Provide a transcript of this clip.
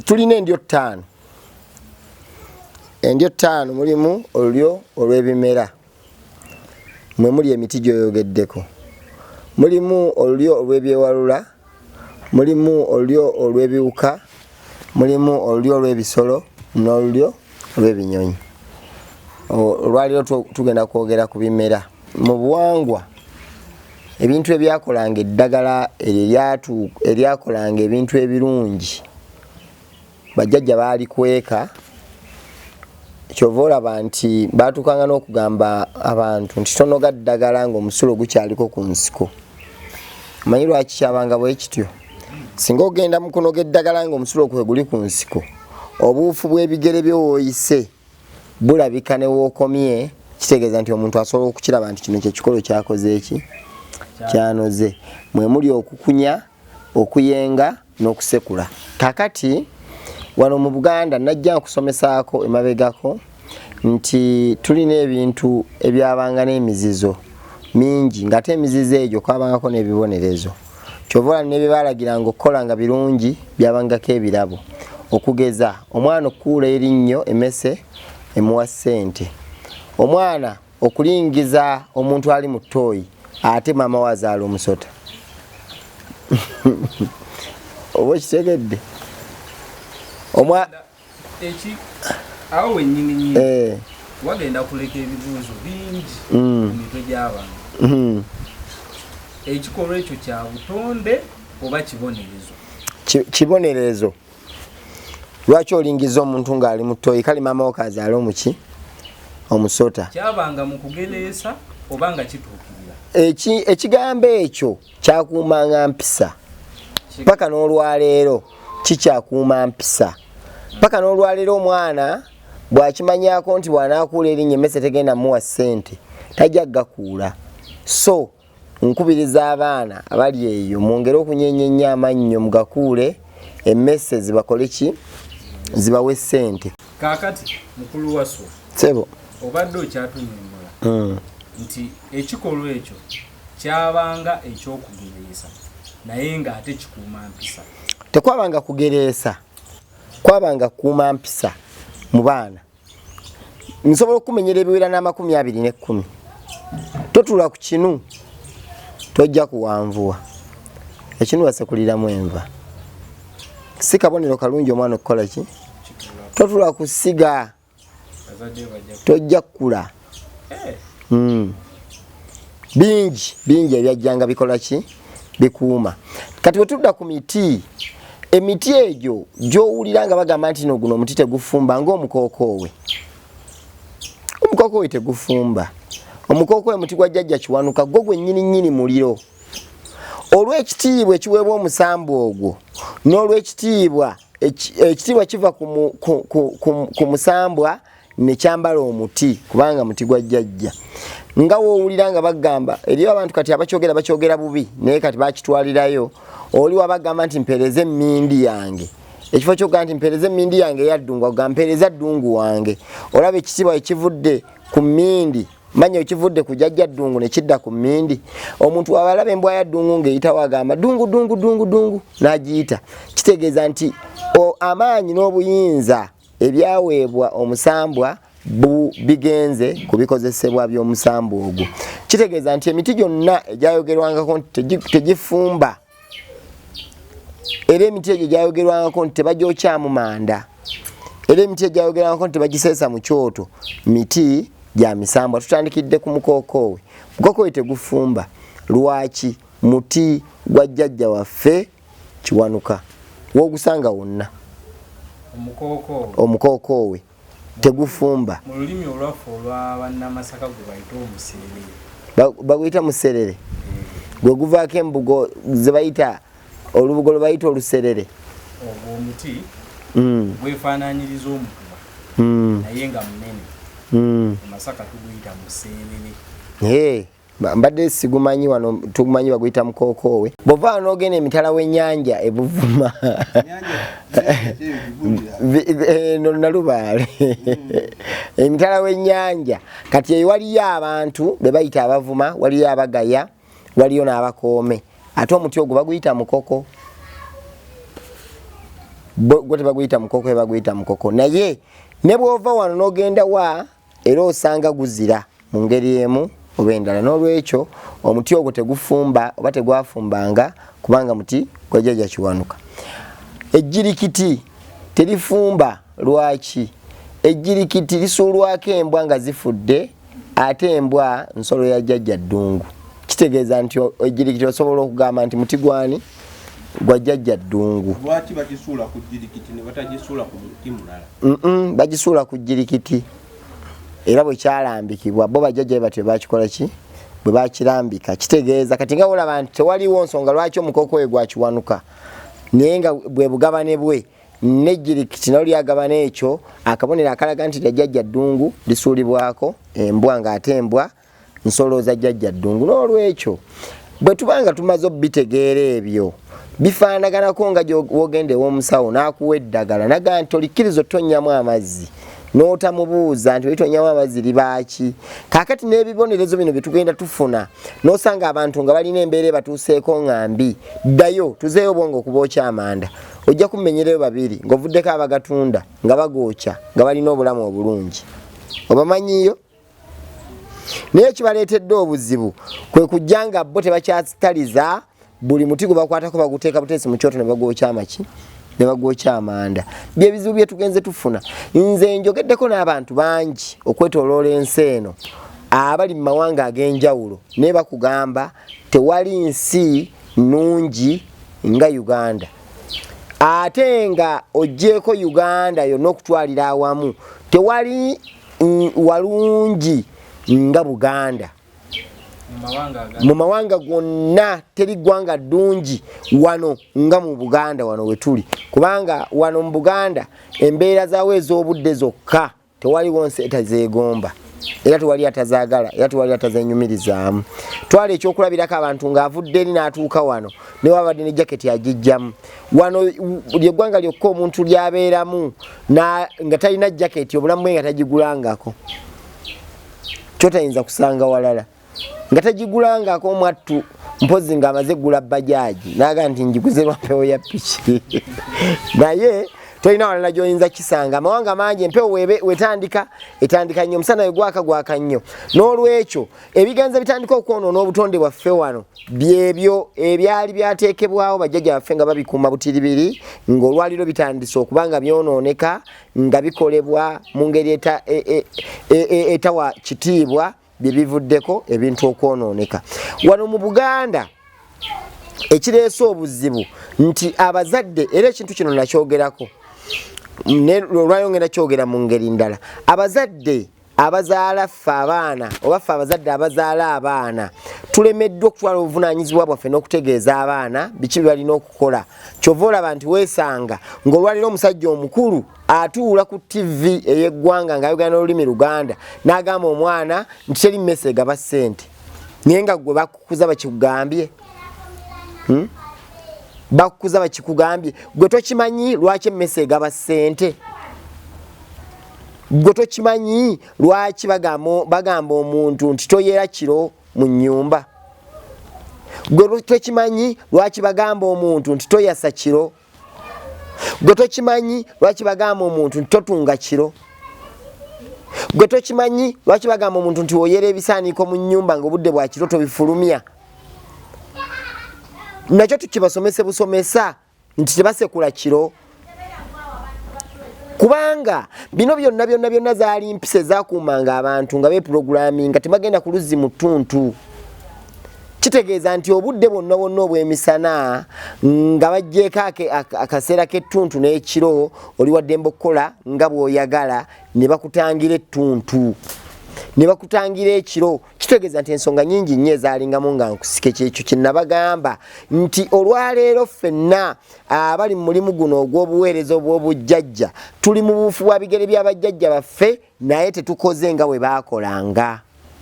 Tulina endyo ttaano. Endyo ttaano mulimu olulyo olw'ebimera, mwe muli emiti gy'oyogeddeko, mulimu olulyo olw'ebyewalula, mulimu olulyo olw'ebiwuka, mulimu olulyo olw'ebisolo n'olulyo olw'ebinyonyi. Olwaliro tugenda kwogera ku bimera. Mu buwangwa ebintu ebyakolanga eddagala eryo eryakolanga ebintu ebirungi bajjajja baalikweka. Kyova olaba nti baatuukanga n'okugamba abantu nti tonoga ddagala ng'omusulo gukyaliko ku nsiko. Omanyi lwaki kyabanga bwe kityo? Singa ogenda mu kunoga eddagala ng'omusulo kwe guli ku nsiko, obuufu bw'ebigere byo w'oyise bulabika ne w'okomye, kitegeeza nti omuntu asobola okukiraba nti kino kyekikolo kyakoze eki kyanoze. Mwe muli okukunya, okuyenga n'okusekula. Kakati wano mu Buganda najja nkusomesaako emabegako nti tulina ebintu ebyabanga n'emizizo mingi, ng'ate emizizo egyo kwabangako n'ebibonerezo. Kyova olaba ne bye baalagiranga okukola nga birungi byabangako ebirabo. Okugeza omwana okukuula erinnyo emmese emuwa ssente, omwana okulingiza omuntu ali mu ttooyi ate maama we azaala omusota. Oba okitegedde? Eki awo wennyini nyini wagenda kuleka ebibuuzo bingi mu mitwe gy'abantu. Ekikolwa ekyo kya butonde oba kibonerezo? Kibonerezo. Lwaki olingiza omuntu ng'ali mu ttooyi? Kale maama wo kazaale omuki omusota. Kyabanga mu kugereesa oba nga kituukirira? Ekigambo ekyo kyakuumanga mpisa paka n'olwaleero, kikyakuuma mpisa paka n'olwaleero. Omwana bw'akimanyako nti bw'anaakuula erinnya emmese tegenda muwa ssente, tajja gakuula. So nkubiriza abaana abali eyo mwongere okunyeenya ennyo amannyo, mugakuule, emmese zibakole ki, zibawe ssente. Kaakati mukulu Waswa, Sebo. Obadde okyatunyonnyola nti ekikolwa ekyo kyabanga ekyokugereesa naye ng'ate kikuuma mpisa. Tekwabanga kugereesa, kwabanga kukuuma mpisa mu baana. Nsobola okukumenyera ebiwera n'21, totula ku kinu tojja kuwanvuwa. Ekinu basekuliramu enva, si kabonero kalungi omwana okukola ki. Totula ku ssiga tojja kukula. Bingi bingi ebyajjanga bikola ki, bikuuma. Kati bwe tudda ku miti, emiti egyo gy'owulira nga bagamba nti no guno omuti tegufumba, ng'omukookoowe. Omukookoowe tegufumba. Omukookoowe muti gwa jjajja Kiwanuka, gwo gwennyini nnyini muliro. Olw'ekitiibwa ekiweebwa omusambu ogwo n'olw'ekitiibwa ekitiibwa kiva ku musambwa nekyambala omuti, kubanga muti gwa jjajja. Nga woowulira nga bagamba eriyo abantu kati abakyogera bakyogera bubi, naye kati bakitwalirayo. Oli wabagamba nti mpeereze emmindi yange, ekifo kyogamba nti mpeereze emmindi yange eya ddungu, agamba mpeereza ddungu wange. Olaba ekitiibwa ekivudde ku mmindi, manya ekivudde ku jjajja ddungu ne kidda ku mmindi. Omuntu abalaba embwa ya ddungu ng'eyitawo agamba ddungu ddungu ddungu ddungu n'agiyita, kitegeeza nti amaanyi n'obuyinza ebyaweebwa omusambwa bigenze ku bikozesebwa by'omusambwa ogwo. Kitegeeza nti emiti gyonna egyayogerwangako nti tegifumba, era emiti egyo gyayogerwangako nti tebagyokyamu manda, era emiti egyayogerwangako nti tebagiseesa mu kyoto, miti gya misambwa. Tutandikidde ku mukookoowe. Mukookoowe tegufumba lwaki? Muti gwa jjajja waffe Kiwanuka, w'ogusanga wonna. Omukookoowe tegufumba. Mu lulimi olwaffe olwa bannamasaka gwe bayita omuserere. Baguyita muserere, gwe guvaako embugo ze bayita olubugo lwe bayita oluserere. Ogwo omuti gwefaananyiriza omutuba naye nga munene. E Masaka tuguyita muserere. Mbadde sigumanyi, wano tugumanyi baguyita mukookoowe. Bw'ova wano n'ogenda emitala w'ennyanja ebuvuma eno Nalubaale, emitala w'ennyanja kati eyo waliyo abantu be bayita abavuma, waliyo abagaya, waliyo n'abakoome, ate omuti ogwo baguyita mukoko. Gwo tebaguyita mukoko, baguyita mukoko. Naye ne bw'ova wano n'ogenda wa, era osanga guzira mu ngeri emu oba endala. N'olwekyo omuti ogwo tegufumba oba tegwafumbanga, kubanga muti gwa Jjajja Kiwanuka. Ejjirikiti terifumba. Lwaki? Ejjirikiti lisuulwako embwa nga zifudde, ate embwa nsolo ya Jjajja Ddungu. Kitegeeza nti ejjirikiti osobola okugamba nti muti gwani? Gwa Jjajja Ddungu. Lwaki bagisuula ku jjirikiti ne batagisuula ku muti mulala? Bagisuula ku jjirikiti era bwe kyalambikibwa bo bajjajja be batyo bakikola ki bwe bakirambika. Kitegeeza kati nga olaba nti tewaliwo nsonga lwaki omukoko we gwa Kiwanuka, naye nga bwe bugabane bwe nejjirikiti nalyo lyagabana ekyo akabonero akalaga nti lya Jjajja Ddungu, lisuulibwako embwa, ng'ate embwa nsolo za Jjajja Ddungu. N'olwekyo bwe tuba nga tumaze obitegeera ebyo, bifaanaganako nga wogenda ew'omusawo n'akuwa eddagala naga nti olikkiriza otonnyamu amazzi, n'otamubuuza nti olitonyamu amazzi libaaki. Kaakati n'ebibonerezo bino bye tugenda tufuna, n'osanga abantu nga balina embeera ebatuuseeko nga mbi, ddayo tuzeeyo obwongo okubookya amanda, ojja kumenyerayo babiri ng'ovuddeko abagatunda nga bagookya nga balina obulamu obulungi, obamanyiyo. Naye ekibaleetedde obuzibu kwe kujja nga bo tebakyataliza, buli muti gwe bakwatako baguteeka buteesi mu kyoto ne bagwokya amaki, ne bagwokya amanda. Byebizibu bye tugenze tufuna. Nze njogeddeko n'abantu bangi okwetooloola ensi eno abali mu mawanga ag'enjawulo, naye bakugamba tewali nsi nnungi nga Uganda. Ate nga oggyeeko Uganda yonna okutwalira awamu, tewali walungi nga Buganda. Mu mawanga gonna teri ggwanga ddungi wano nga mu Buganda wano wetuli, kubanga wano mu Buganda embeera zaawo ez'obudde zokka tewaliwo nsi etazeegomba, era tewali atazaagala, era tewali atazenyumirizaamu. Twala ekyokulabirako abantu ng'avudde eri n'atuuka wano, ne wabadde ne jaketi agijjamu. Wano lyeggwanga lyokka omuntu lyabeeramu nga talina jaketi, obulamu bwe nga tagigulangako, kyotayinza kusanga walala, nga tagigulangako omwattu, mpozi ng'amaze eggula bajaji naga nti njiguze lwa mpewo ya piki. Naye tolina walala gy'oyinza kisanga. Amawanga mangi empewo wetandika etandika nnyo, omusana we gwaka gwaka nnyo. N'olwekyo ebigenza bitandika okwonoona obutonde bwaffe wano byebyo ebyali byateekebwawo bajjajja baffe nga babikuuma butiribiri, ng'olwaliro bitandise okuba nga byonooneka, nga bikolebwa mu ngeri etawa kitiibwa, bye bivuddeko ebintu okwonooneka wano mu Buganda. Ekireese obuzibu nti abazadde, era ekintu kino nakyogerako olwayongera kyogera mu ngeri ndala, abazadde abazaala ffe abaana oba ffe abazadde abazaala abaana tulemeddwa okutwala obuvunaanyizibwa bwaffe n'okutegeeza abaana biki bye balina okukola. Kyova olaba nti weesanga ng'olwaliro omusajja omukulu atuula ku TV ey'eggwanga ng'ayogera n'olulimi Luganda n'agamba omwana nti teri mmese egaba ssente, naye nga gwe bakukuza bakikugambye, Bakukuza bakikugambye, gwe tokimanyi lwaki emmese egaba ssente, gwe tokimanyi lwaki bagamba omuntu nti toyera kiro mu nnyumba, gwe tokimanyi lwaki bagamba omuntu nti toyasa kiro, gwe tokimanyi lwaki bagamba omuntu nti totunga kiro, gwe tokimanyi lwaki bagamba omuntu nti oyera ebisaaniiko mu nnyumba nga obudde bwa kiro tobifulumya. Nakyo tukibasomese busomesa nti tebasekula kiro, kubanga bino byonna byonna byonna zaali mpisa ezakuumanga abantu nga beepulogulaminga tebagenda ku luzzi mu ttuntu. Kitegeeza nti obudde bwonna bwonna obw'emisana nga baggyeko akaseera k'ettuntu n'ekiro, oli waddembe okukola nga bw'oyagala, ne bakutangira ettuntu ne bakutangira ekiro. Kitegeeza nti ensonga nnyingi nnyo ezaalingamu nga nkusike. Kyekyo kye nabagamba nti olwaleero ffenna abali mu mulimu guno ogw'obuweereza obw'obujjajja tuli mu buufu bwa bigere bya bajjajja baffe, naye tetukoze nga bwe baakolanga.